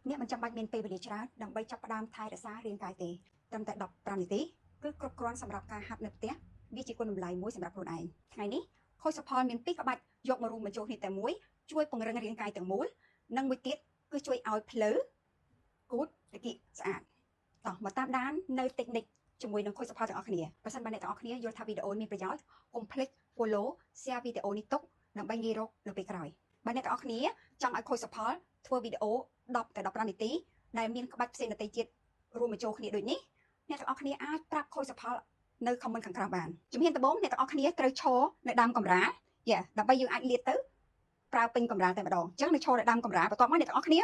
អ្នកមិនចាំបាច់មានពេលវេលាច្រើនដើម្បីចាប់ផ្ដើមថែរក្សារាងកាយទេត្រឹមតែ15នាទីគឺគ្រប់គ្រាន់សម្រាប់ការហាត់នៅផ្ទះវាជាគុណតម្លៃមួយសម្រាប់ខ្លួនឯងថ្ងៃនេះខូចសុផលមានពីរក្បាច់យកមករួមបញ្ចូលគ្នាតែមួយជួយពង្រឹងរាងកាយទាំងមូលនិងមួយទៀតគឺជួយឲ្យផ្លូវគូតត្រគាកស្អាតតោះមកតាមដាននៅតិចនិកជាមួយនឹងខូចសុផលទាំងអស់គ្នាប្រសិនបើអ្នកទាំងអស់គ្នាយល់ថាវីដេអូមានប្រយោជន៍កុំភ្លេច follow share វីដេអូនេះទុកដើម្បីងាយរកនៅពេលក្រោយបើអ្នកទាំងអស់គ្នាចង់ឲ្យខូចសុផលធ្វើវីដេអូ10ទៅ15នាទីដែលមានក្បាច់ផ្សេងដទៃទៀតរួមបញ្ចូលគ្នាដូចនេះអ្នកទាំងអស់គ្នាអាចប្រាប់ខូចសុផលនៅ comment ខាងក្រោមបានជំហានដំបូងអ្នកទាំងអស់គ្នាត្រូវឈរនៅដើមកម្រាលយ៉ាដើម្បីយើងអាចលាតទៅប្រើពេញកម្រាលតែម្ដងអញ្ចឹងនៅឈរនៅដើមកម្រាលបន្ទាប់មកអ្នកទាំងអស់គ្នា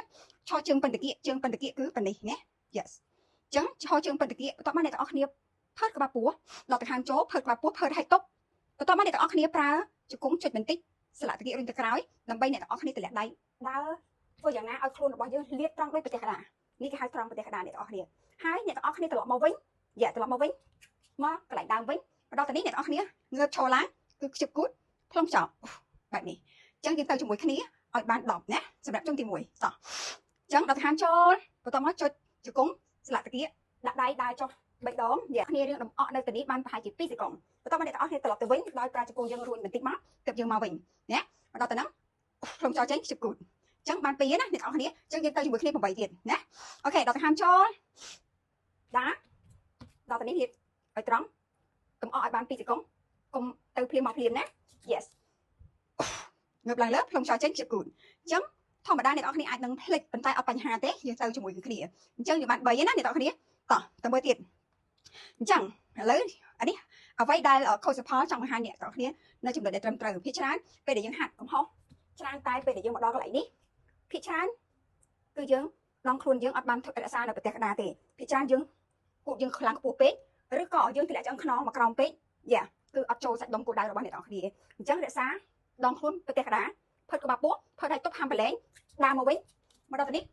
ឈរជើងពិនតាគៀកជើងពិនតាគៀកគឺប៉ុណ្នេះណា Yes អញ្ចឹងឈរជើងពិនតាគៀកបន្ទាប់មកអ្នកទាំងអស់គ្នាផើតក្បាលពោះដល់ទៅខាងចូលផើតក្បាលពោះផើតឲ្យតុបបន្ទាប់មកអ្នកទាំងអស់គ្នាប្រើជង្គង់ចុចបន្តិចស្លាកតាគៀករុញទៅក្រោយដើម្បីអ្នកទាំងអស់គ្នាទម្លាក់ដៃដើរធ្វើយ៉ាងណាឲ្យខ្លួនរបស់យើងលាតត្រង់ដូចប្រទេសក្តារនេះគេហៅត្រង់ប្រទេសក្តារអ្នកទាំងអស់គ្នាហើយអ្នកទាំងអស់គ្នាត្រឡប់មកវិញយ៉ាត្រឡប់មកវិញមកកន្លែងដើមវិញមកដល់ទៅនេះអ្នកទាំងអស់គ្នាងើបឈរឡើងគឺខ្ជិបគូតផ្លុំចោលបែបនេះអញ្ចឹងយើងទៅជាមួយគ្នាឲ្យបាន10ណាសម្រាប់ជុំទី1តោះអញ្ចឹងដល់ខាងចូលបន្ទាប់មកចុចជង្គង់ស្លាកតាគៀកដាក់ដៃដើរចុះ3ដងយ៉ាគ្នារឿងដំអកនៅទៅនេះបានប្រហែលជា2សេកុងបន្ទាប់មកអ្នកទាំងអស់គ្នាត្រឡប់ទៅវិញដោយប្រើជង្គង់យើងរួញបន្តិចមកទើបយើងមកវិញណាមកដល់ទៅហ្នឹងផ្លុំចោលចេញខ្ជិបគូតចឹងបាន2ណាអ្នកទាំងអស់គ្នាចឹងយើងទៅជាមួយគ្នា8ទៀតណាអូខេដល់ទៅហាមចូលដាដល់ទៅនេះរៀបឲ្យត្រង់កុំអកឲ្យបាន2សេកុងកុំទៅភ្លាមមកភ្លាមណា Yes ងើបឡើងលើផ្លុំចោលចេញខ្ជិបគូតអញ្ចឹងធម្មតាអ្នកទាំងអស់គ្នាអាចនឹងភ្លេចប៉ុន្តែអត់បញ្ហាទេយើងទៅជាមួយគ្នាអញ្ចឹងយើងបាន3ណាអ្នកទាំងអស់គ្នាតោះទៅមើលទៀតអញ្ចឹងឥឡូវអានេះអ្វីដែលខូចសុផលចង់បង្ហាញអ្នកទាំងអស់គ្នានៅចំណុចដែលត្រឹមត្រូវភាគច្រើនពេលដែលយើងហាត់កំហុសច្រើនតែពេលដែលយើងមកដល់កន្លែងនេះភាគច្រើនគឺយើងដងខ្លួនយើងអត់បានរក្សានៅប្រទេសក្តារទេភាគច្រើនយើងគូតយើងខ្លាំងខ្ពស់ពេកឬក៏យើងទម្លាក់ឆ្អឹងខ្នងមកក្រោមពេកយ៉ាគឺអត់ចូលសាច់ដុំគោលដៅរបស់អ្នកទាំងអស់គ្នាអញ្ចឹងរក្សាដងខ្លួនប្រទេសក្តារផើតក្បាលពោះផើតឲ្យទប់ហាំប្រឡែងដើរមកវិញមកដល់ទៅនេះ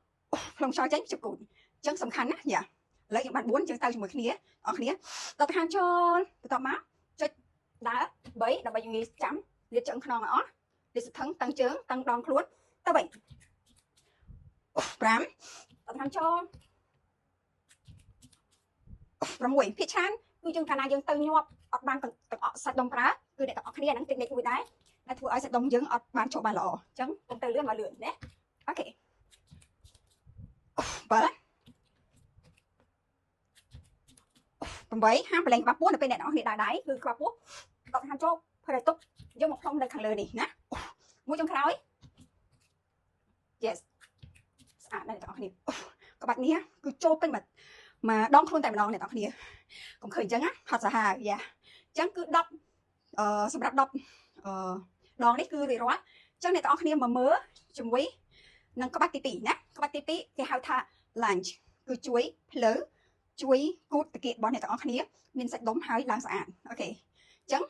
ផ្លុំខ្យល់ចេញជប់គូតអញ្ចឹងសំខាន់ណាយ៉ាឥឡូវយើងបាន4យើងទៅជាមួយគ្នាអស់គ្នាដល់ទៅខាងចូលបន្ទាប់មកចុចដើរ3ដើម្បីយើងងាយចាំលាតឆ្អឹងខ្នងឲ្យអស់លាតសន្ធឹងតាំងជើងតាំងដងខ្លួនទៅវិញ5ដល់ខាងចូល6ភាគច្រើនគឺយើងកាលណាយើងទៅញាប់អត់បានទាំងអក់សាច់ដុំប្រើគឺអ្នកទាំងអស់គ្នាហ្នឹងតិចនិចមួយដែរដែលធ្វើឲ្យសាច់ដុំយើងអត់បានចូលបានល្អអញ្ចឹងកុំទៅលឿនមកលឿនណាអូខេ7 8ហាមប្រឡែងក្បាលពោះនៅពេលអ្នកទាំងអស់គ្នាដើរដៃគឺក្បាលពោះដល់ខាងចូលផើឲ្យទុកយកមកផ្លុំនៅខាងលើនេះណាមួយចុងក្រោយ Yes ស្អាតណាស់អ្នកទាំងអស់គ្នាក្បាច់នេះគឺចូលពេញមកដងខ្លួនតែម្ដងអ្នកទាំងអស់គ្នាកុំឃើញអញ្ចឹងណាហត់សាហាវយ៉ាអញ្ចឹងគឺ10សម្រាប់10ដងនេះគឺរួចរាល់អញ្ចឹងអ្នកទាំងអស់គ្នាមកមើលជាមួយនឹងក្បាច់ទី2ណាក្បាច់ទី2គេហៅថា lunge គឺជួយផ្លូវជួយគូតតាគៀករបស់អ្នកទាំងអស់គ្នាមានសាច់ដុំហើយឡើងស្អាតអូខេអញ្ចឹង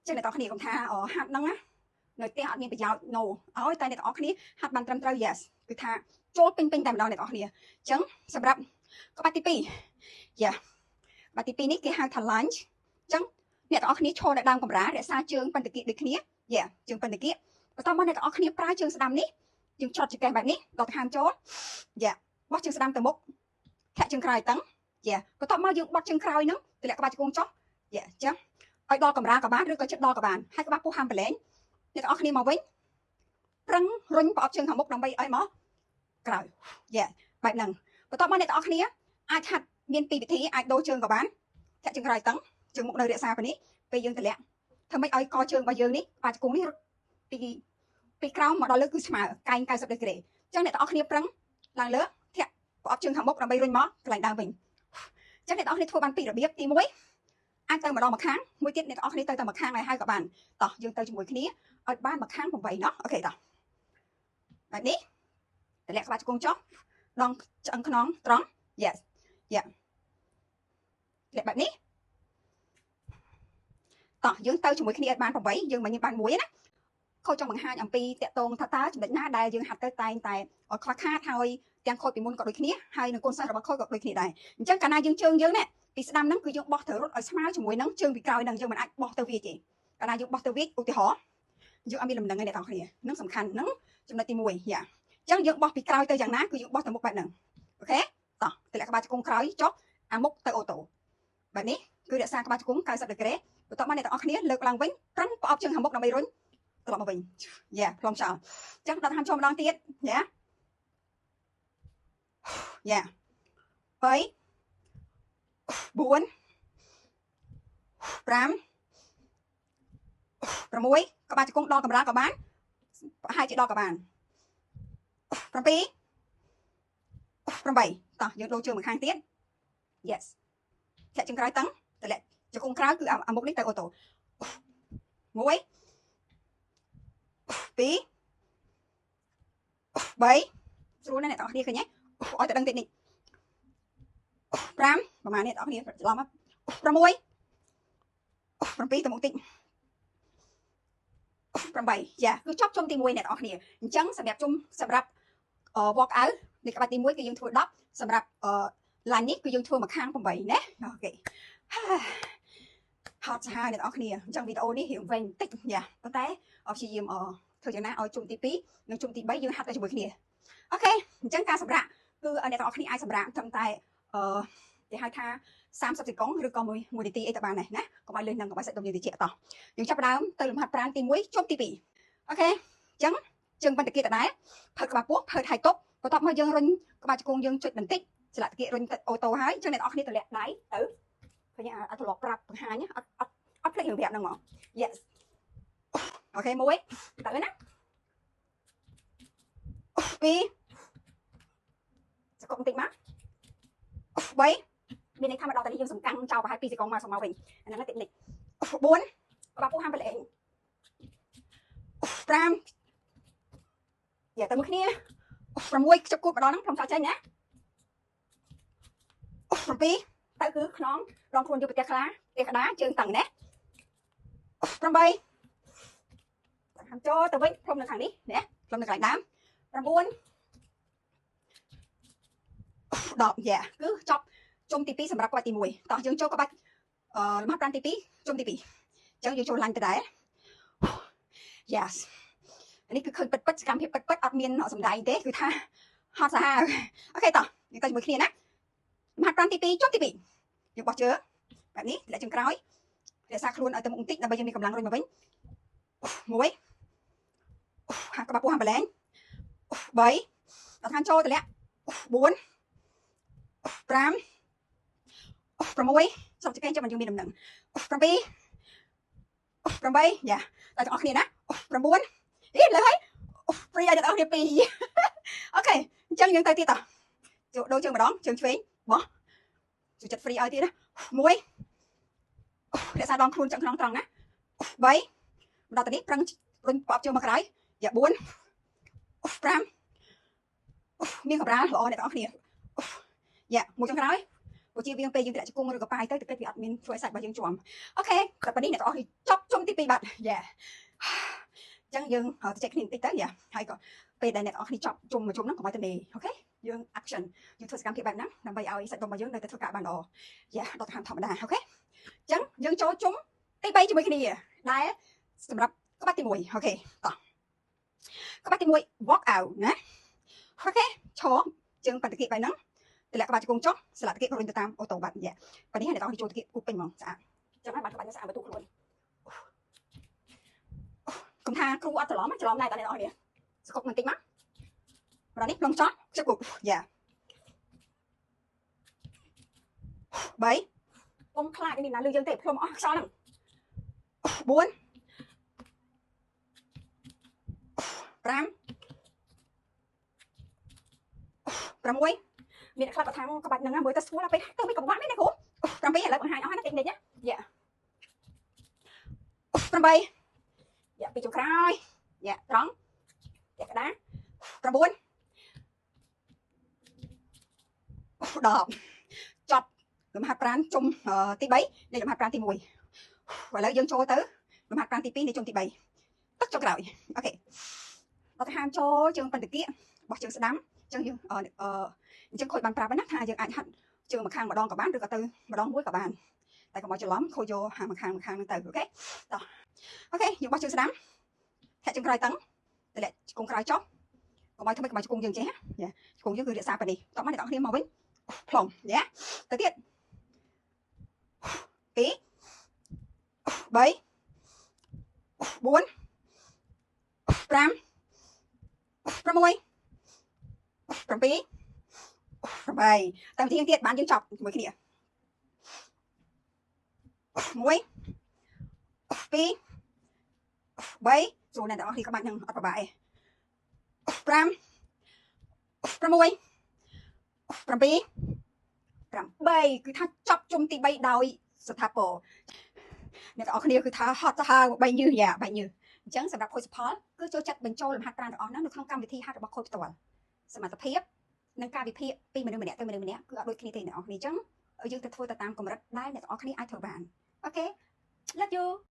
អ្នកទាំងអស់គ្នាកុំថាហាត់ហ្នឹងណានៅផ្ទះអត់មានប្រយោជន៍ no ឲ្យតែអ្នកទាំងអស់គ្នាហាត់បានត្រឹមត្រូវ yes គឺថាចូលពេញពេញតែម្ដងអ្នកទាំងអស់គ្នាអញ្ចឹងសម្រាប់ក្បាច់ទី2យ៉ាក្បាច់ទី2នេះគេហៅថា lunge អញ្ចឹងអ្នកទាំងអស់គ្នាឈរនៅដើមកម្រាលរក្សាជើងពិនតាគៀកដូចគ្នាយ៉ាជើងពិនតាគៀកបន្ទាប់មកអ្នកទាំងអស់គ្នាប្រើជើងស្ដាំនេះយើងច្រត់ចង្កេះបែបនេះដល់ទៅខាងចូលយ៉ាបោះជើងស្ដាំទៅមុខធាក់ជើងក្រោយតឹងយ៉ាបន្ទាប់មកយើងបត់ជើងក្រោយហ្នឹងទម្លាក់ក្បាលជង្គង់ចុះយ៉ាអញ្ចឹងឲ្យដល់កម្រាលក៏បានឬក៏ចិត្តដល់ក៏បានហើយក្បាលពោះហាមប្រឡែងអ្នកទាំងអស់គ្នាមកវិញប្រឹងរុញប្រអប់ជើងខាងមុខដើម្បីឲ្យមកក្រោយយ៉ាបែបហ្នឹងបន្ទាប់មកអ្នកទាំងអស់គ្នាអាចហាត់មានពីរវិធីអាចដូរជើងក៏បានធាក់ជើងក្រោយតឹងជើងមុខនៅរក្សាប៉ុណ្នេះពេលយើងទម្លាក់ធ្វើម៉េចឲ្យកជើងរបស់យើងនេះក្បាលជង្គង់នេះរត់ពីក្រោមមកដល់លើគឺស្មើកែង90ដឺក្រេអញ្ចឹងអ្នកទាំងអស់គ្នាប្រឹងឡើងលើធាក់ប្រអប់ជើងខាងមុខដើម្បីរុញមកកន្លែងដើមវិញអញ្ចឹងអ្នកទាំងអស់គ្នាធ្វើបានពីររបៀបទី1អាចទៅម្ដងម្ខាងមួយទៀតអ្នកទាំងអស់គ្នាទៅតែម្ខាងហើយហើយក៏បានតោះយើងទៅជាមួយគ្នាឲ្យបានម្ខាង8ណោះអូខេតោះបែបនេះទម្លាក់ក្បាលជង្គង់ចុះដងឆ្អឹងខ្នងត្រង់ Yes យ៉ាទម្លាក់បែបនេះតោះយើងទៅជាមួយគ្នាឲ្យបាន8យើងមិនបានមួយណាខូចចង់បង្ហាញអំពីតកតងថាតើចំណុចណាដែលយើងហាត់ទៅតែងតែខ្វះខាតហើយទាំងខូចពីមុនក៏ដូចគ្នាហើយនឹងកូនសិស្សរបស់ខូចក៏ដូចគ្នាដែរអញ្ចឹងកាលណាយើងជើងយើងនេះពីស្ដាំហ្នឹងគឺយើងបោះត្រូវរត់ឲ្យស្មើជាមួយនឹងជើងពីក្រោយហ្នឹងយើងមិនអាចបោះទៅវាទេកាលណាយើងបោះទៅវាឧទាហរណ៍យើងអត់មានលំនឹងទេអ្នកទាំងគ្នានឹងសំខាន់ហ្នឹងចំណុចទី1យ៉ា ចឹងយើងបោះពីក្រោយទៅយ៉ាងណាគឺយើងបោះទៅមុខបែបហ្នឹង OK តោះទម្លាក់ក្បាលជង្គង់ក្រោយចុះអាមុខទៅ auto បែបនេះគឺរក្សាក្បាលជង្គង់90ដឺក្រេបន្ទាប់មកអ្នកទាំងអស់គ្នាលើកឡើងវិញប្រឹងប្រអប់ជើងខាងមុខដើម្បីរុញត្រឡប់មកវិញយ៉ាផ្លុំចោលអញ្ចឹងដកហាមចូលម្ដងទៀតយ៉ាយ៉ា3 4 5 6ក្បាលជង្គង់ដល់កម្រាលក៏បានប្រហែលជាដល់ក៏បាន7 8តោះយើងដូរជើងម្ខាងទៀត Yes ធាក់ជើងក្រោយតឹងទម្លាក់ជង្គង់ក្រោយគឺអាមុខនេះទៅ auto 1 2 3ស្រួលណាស់អ្នកទាំងអស់គ្នាឃើញទេឲ្យតែដឹងតិចនេះ5ប្រហែលអ្នកទាំងអស់គ្នាច្រឡំ6 7ទៅមុខតិច8យ៉ាគឺចប់ជុំទី1អ្នកទាំងអស់គ្នាអញ្ចឹងសម្រាប់ជុំសម្រាប់ walk out នៃក្បាច់ទី1គឺយើងធ្វើ10សម្រាប់ line នេះគឺយើងធ្វើមួយខាង8ណា OK ហត់សាហាវអ្នកទាំងអស់គ្នាអញ្ចឹងវីដេអូនេះរៀងវែងបន្តិចយ៉ាប៉ុន្តែព្យាយាមធ្វើយ៉ាងណាឲ្យជុំទី2និងជុំទី3យើងហាត់ទៅជាមួយគ្នា OK អញ្ចឹងការសម្រាកគឺអ្នកទាំងអស់គ្នាអាចសម្រាកត្រឹមតែគេហៅថា30សេកុងឬក៏1នាទីអីទៅបានដែរណាកុំឲ្យលើសនឹងកុំឲ្យសាច់ដុំយើងតិចតោះយើងចាប់ផ្ដើមទៅលំហាត់ប្រាណទី1ជុំទី2 OK អញ្ចឹងជើងបន្តិចដដែលផើក្បាលពោះផើថៃទប់បន្ទាប់មកយើងរុញក្បាលជង្គង់យើងចុចបន្តិចស្លាកតាគៀករុញទៅ auto ហើយអញ្ចឹងអ្នកទាំងអស់គ្នាទម្លាក់ដៃទៅឃើញអត់ធ្លាប់ប្រាប់បង្ហាញអត់អត់អត់ភ្លេចរឿងប្រាប់ហ្នឹងហ្មង Yes OK 1ទៅណា2សកុំបន្តិចមក3មានន័យថាមកដល់តែនេះយើងសំកាំងចោលប្រហែល2សេកុងមកសុំមកវិញអាហ្នឹងតិចនិច4ក្បាលពោះហាមប្រឡែង5យ៉ាទៅមួយគ្នា6ខ្ជប់គូតម្ដងហ្នឹងខ្ញុំចោលចេញណា7ទៅគឺខ្នងដងខ្លួនយកប្រទេសខ្លាផ្ទះក្តារជើងតឹងណា8ខាងចូលទៅវិញផ្លុំនៅខាងនេះណាផ្លុំនៅកន្លែងដើម9 10យ៉ាគឺចប់ជុំទី2សម្រាប់ក្បាច់ទី1តោះយើងចូលក្បាច់លំហាត់ប្រាណទី2ជុំទី2អញ្ចឹងយើងចូលឡាញ់ទៅដែរ Yes នេះគឺឃើញពិតពិតសកម្មភាពពិតពិតអត់មានសំដែងទេគឺថាហត់សាហាវ OK តោះយើងទៅជាមួយគ្នាណាលំហាត់ប្រាណទី2ជុំទី2យើងបោះជើងបែបនេះទម្លាក់ជើងក្រោយរក្សាខ្លួនឲ្យទៅមុខបន្តិចដើម្បីយើងមានកម្លាំងរុញមកវិញ1ហាក់ក្បាលពោះហាំប្រឡែង3ដល់ខាងចូលទម្លាក់4 5 6សុំចកេងចាំយើងមានដំណឹង7 8យ៉ាតែទាំងអស់គ្នាណា9អីលើហើយព្រីឲ្យទាំងអស់គ្នា2 OK អញ្ចឹងយើងទៅទៀតតោះចូលដូរជើងម្ដងជើងឆ្វេងបោះចូលចិត្ត free ឲ្យទៀតណា1រក្សាដងខ្លួនចឹងក្នុងត្រង់ណា3មកដល់ទៅនេះប្រឹងរុញប្រអប់ជើងមកក្រោយយ៉ា4 5មានកម្រាលល្អអ្នកទាំងអស់គ្នាយ៉ាមួយចុងក្រោយព្រោះជាវាងពេលយើងតម្លាក់ជង្គង់ឬក៏ប៉ាយទៅទៅគិតវាអត់មានធ្វើឲ្យសាច់របស់យើងជាំ OK តែប៉ុណ្នេះអ្នកទាំងអស់គ្នាចប់ជុំទី2បាត់យ៉ាអញ្ចឹងយើងទៅចែកគ្នាបន្តិចទៅយ៉ាហើយក៏ពេលដែលអ្នកទាំងអស់គ្នាចប់ជុំមួយជុំហ្នឹងកុំឲ្យទៅនេ OK យើង action យើងធ្វើសកម្មភាពបែបហ្នឹងដើម្បីឲ្យសាច់ដុំរបស់យើងនៅតែធ្វើការបានល្អយ៉ាដល់ទៅធម្មតា OK អញ្ចឹងយើងចូលជុំទី3ជាមួយគ្នាដែលសម្រាប់ក្បាច់ទី1 OK តោះក្បាច់ទី1 walk out ណា OK ឈរជើងបន្តិចបែបហ្នឹងទម្លាក់ក្បាលជង្គង់ចុះស្លាកតាគៀករុញទៅតាម auto បាត់យ៉ាប៉នេះអ្នកទាំងអស់គ្នាចូលតាគៀកគូពេញហ្មងស្អាតចឹងហើយបានក្បាច់ស្អាតមកទូខ្លួនកុំថាគ្រូអត់ច្រឡំច្រឡំដែរតើអ្នកទាំងអស់គ្នាសកុកបន្តិចមកម្ដងនេះផ្លុំចោះខ្ជិបគូយ៉ា3កុំខ្លាចនេះណាលឺយើងទេផ្លុំអស់ខ្យល់ហ្នឹង4 5 6មានអ្នកខ្លះក៏ថាក្បាច់ហ្នឹងមើលទៅស្រួលពេលទៅមិនកំបាក់មែនទេគ្រូ7ឥឡូវបង្ហាញអស់ណាតិចតិចណាយ៉ា8យ៉ាពីចុងក្រោយយ៉ាត្រង់យ៉ាក្តារ9 10ចប់លំហាត់ប្រាណជុំទី3នៃលំហាត់ប្រាណទី1ឥឡូវយើងចូលទៅលំហាត់ប្រាណទី2នៃជុំទី3ទឹកចុងក្រោយ OK ដល់ទៅហាមចូលជើងបន្តិចបោះជើងស្ដាំអញ្ចឹងយើងអញ្ចឹងខូចបានប្រាប់ណាថាយើងអាចហាត់ជើងម្ខាងម្ដងក៏បានឬក៏ទៅម្ដងមួយក៏បានតែកុំឲ្យច្រឡំខូចយកហាម្ខាងម្ខាងហ្នឹងទៅ OK តោះ OK យើងបោះជើងស្ដាំធាក់ជើងក្រោយតឹងទម្លាក់ជង្គង់ក្រោយចុះ កុំឲ្យធ្វើកុំឲ្យជង្គង់យើងចេះណាជង្គង់យើងគឺរក្សាប៉នេះតោះមកអ្នកទាំងអស់គ្នាមកវិញផ្លុំយ៉ាទៅទៀត2 3 4 5 6 7 8តាមទីទៀតបានយើងចប់ជាមួយគ្នា1 2 3ស្រួលណាស់ទាំងអស់គ្នាក្បាច់នឹងអត់ពិបាកទេ5 6 7 8គឺថាចប់ជុំទី3ដោយស្ថាពរអ្នកទាំងអស់គ្នាគឺថាហត់ទៅហើយបែកញើសយ៉ាបែកញើសអញ្ចឹងសម្រាប់ខូចសុផលគឺចូលចិត្តបញ្ចូលលំហាត់ប្រាណទាំងអស់ហ្នឹងនៅក្នុងកម្មវិធីហាត់របស់ខូចផ្ទាល់សមត្ថភាពនិងការវិភាគពីមនុស្សម្នាក់ទៅមនុស្សម្នាក់គឺអត់ដូចគ្នាទេអ្នកទាំងអស់គ្នាអញ្ចឹងយើងទៅធ្វើទៅតាមកម្រិតដែលអ្នកទាំងអស់គ្នាអាចធ្វើបាន okay, love you.